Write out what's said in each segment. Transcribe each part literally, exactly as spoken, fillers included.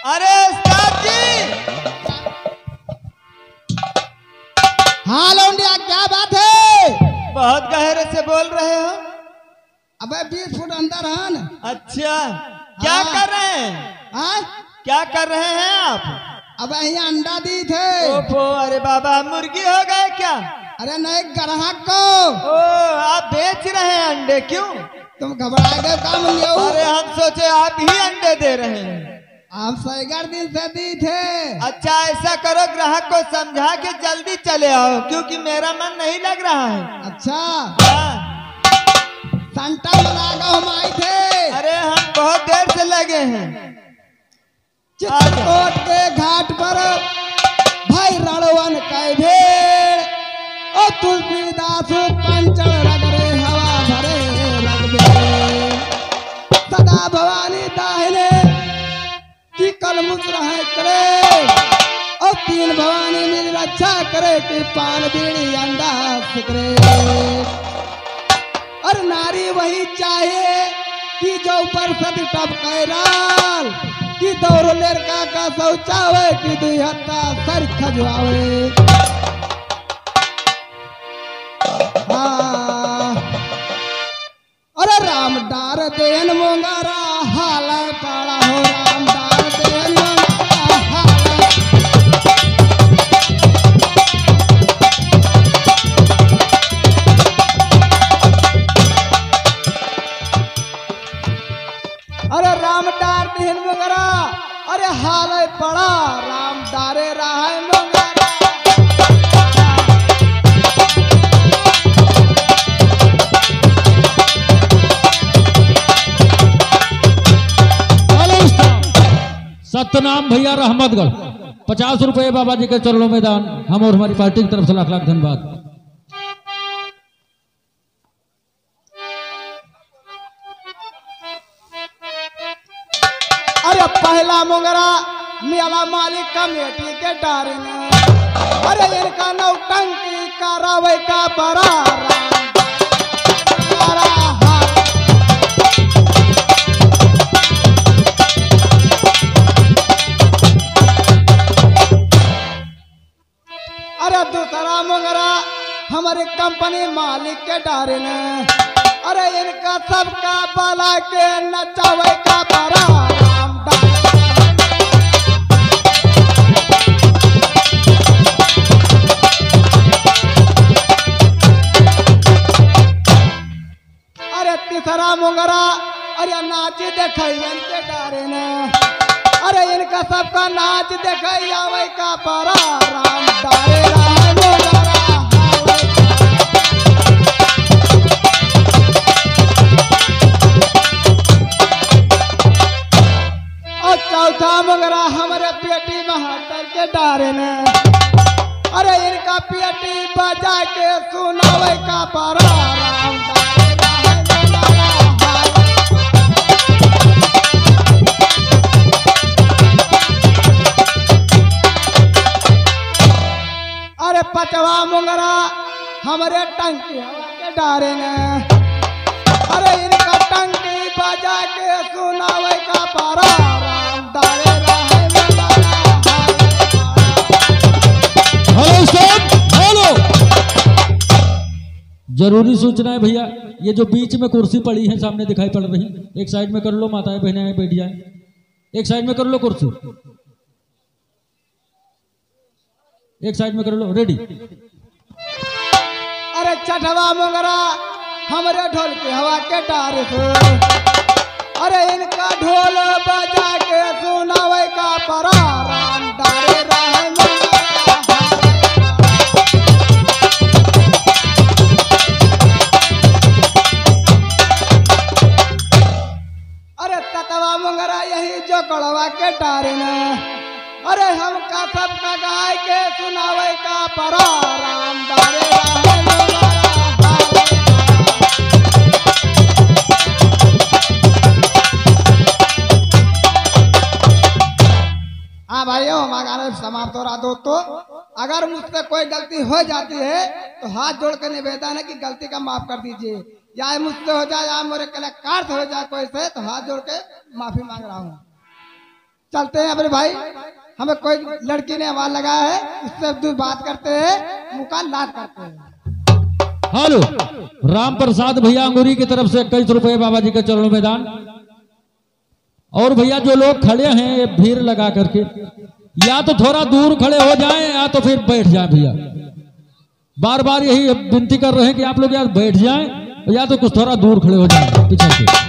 अरे उस्ताद जी। हाँ लौंडिया, क्या बात है? बहुत गहरे से बोल रहे हो। अबे बीस फुट अंदर हन। अच्छा, क्या हाँ। कर रहे हैं? हाँ? क्या कर रहे हैं आप? अबे यहाँ अंडा दी थे। ओफो, अरे बाबा, मुर्गी हो गए क्या? अरे नहीं, ग्राहक को। ओ, आप बेच रहे हैं अंडे, क्यों? तुम घबरा गए काम लियो। अरे हम सोचे आप ही अंडे दे रहे हैं। आप सैगर दिन से दी थे। अच्छा, ऐसा करो, ग्राहक को समझा के जल्दी चले आओ, क्योंकि मेरा मन नहीं लग रहा है। अच्छा। हाँ। संटा में लागा हम आई थे। अरे, हम बहुत देर से लगे हैं। आ गया। चित्रकूट के घाट पर भाई रणवन कै भेड़, ओ तुलसीदास पंचल रगरे हवा भरे रगबे। सदा भवानी दाहिने कि कल मुसरह करे, और तीन भवानी मेरी रक्षा करे, कि पान बीड़ी अंडा सिकरे। और नारी वही चाहे कि जो ऊपर से टपके राल, कि दौड़ लड़का का शौचावे, कि दुई हत्ता सर खजवावे। हाँ। अरे राम डार देन मोंगरा हाल पड़ा हो, राम डार देन मोंगरा हाल। अरे राम डार देन मोंगरा, अरे हाल पड़ा, राम डारे रहा है मोंगरा। हेलो उस्ताद। सतनाम भैया रहमतगढ़, पचास रुपये बाबा जी के चरणों में दान, हम और हमारी पार्टी की तरफ से लाख लाख धन्यवाद। अरे पहला मोंगरा मियाला मालिक कमेटी के डारे ने। अरे इनका नौटंकी करावे का बड़ा राम। अरे दूसरा मोंगरा हमरे कंपनी मालिक के डारे ने। अरे इनका सबका बाला के नचावे का बड़ा राम डारे। अरे तीसरा मोंगरा, अरे नाच देखैयन के डारे ने। अरे इनका सबका नाच देखै आवे का बड़ा राम डारे रहा मोंगरा। और चौथा मोंगरा हमरे पेटी महत्तर के डारे ने। अरे इनका पेटी बजा के सुनावे का बड़ा राम डारे रहा मोंगरा। अरे पचवा मोंगरा हमरे टंकी हवा के डारे ने। अरे इनका टंकी बजा के सुनावे का बड़ा राम डारे रहा मोंगरा। हेलो उस्ताद, हेलो। जरूरी सूचना है भैया, ये जो बीच में कुर्सी पड़ी है, सामने दिखाई पड़ रही, एक साइड में कर लो, माताएं बहनें आए बैठ जाए, एक साइड में कर लो कुर्सी। एक साइड में कर लो, रेडी। अरे चटवा मोंगरा हमरे ढोल के हवा के डारे हो। अरे इनका ढोल बजा के सुनावे का बड़ा राम डारे रहा मोंगरा। अरे ततवा मोंगरा यही जो कड़वा के डारे ने। अरे हमका सबका गाय के सुनावे का बड़ा राम डारे रहा मोंगरा। हाँ भाइयों, हमारा गाना समाप्त हो रहा दोस्तों। अगर मुझसे कोई गलती हो जाती है तो हाथ जोड़ के निवेदन है कि गलती का माफ कर दीजिए, या मुझसे हो जाए या मेरे कलाकार से हो जाए कोई से, तो हाथ जोड़ के माफी मांग रहा हूँ। चलते हैं अपने भाई, हमें कोई लड़की ने आवाज लगाया है, उससे दो बात करते हैं, मुलाकात करते हैं। हेलो, राम प्रसाद भैया अंगूरी की तरफ से इक्कीस रुपए बाबा जी के चरणों में दान। और भैया, जो लोग खड़े हैं ये भीड़ लगा करके, या तो थोड़ा दूर खड़े हो जाएं या तो फिर बैठ जाएं भैया। बार बार यही विनती कर रहे हैं कि आप लोग या बैठ जाएं या तो कुछ थोड़ा दूर खड़े हो जाएं पीछे से।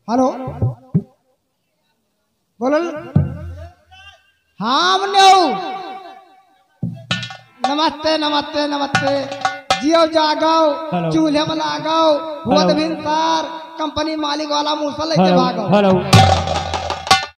हेलो, बोलल। हाँ, हमने हो। नमस्ते, नमस्ते, नमस्ते। जियो जागो, हेलो। चूल्हे में लागो, हेलो। हुआ तो भिनसार, कंपनी मालिक वाला मूसल लेके हेलो, भागो। हेलो।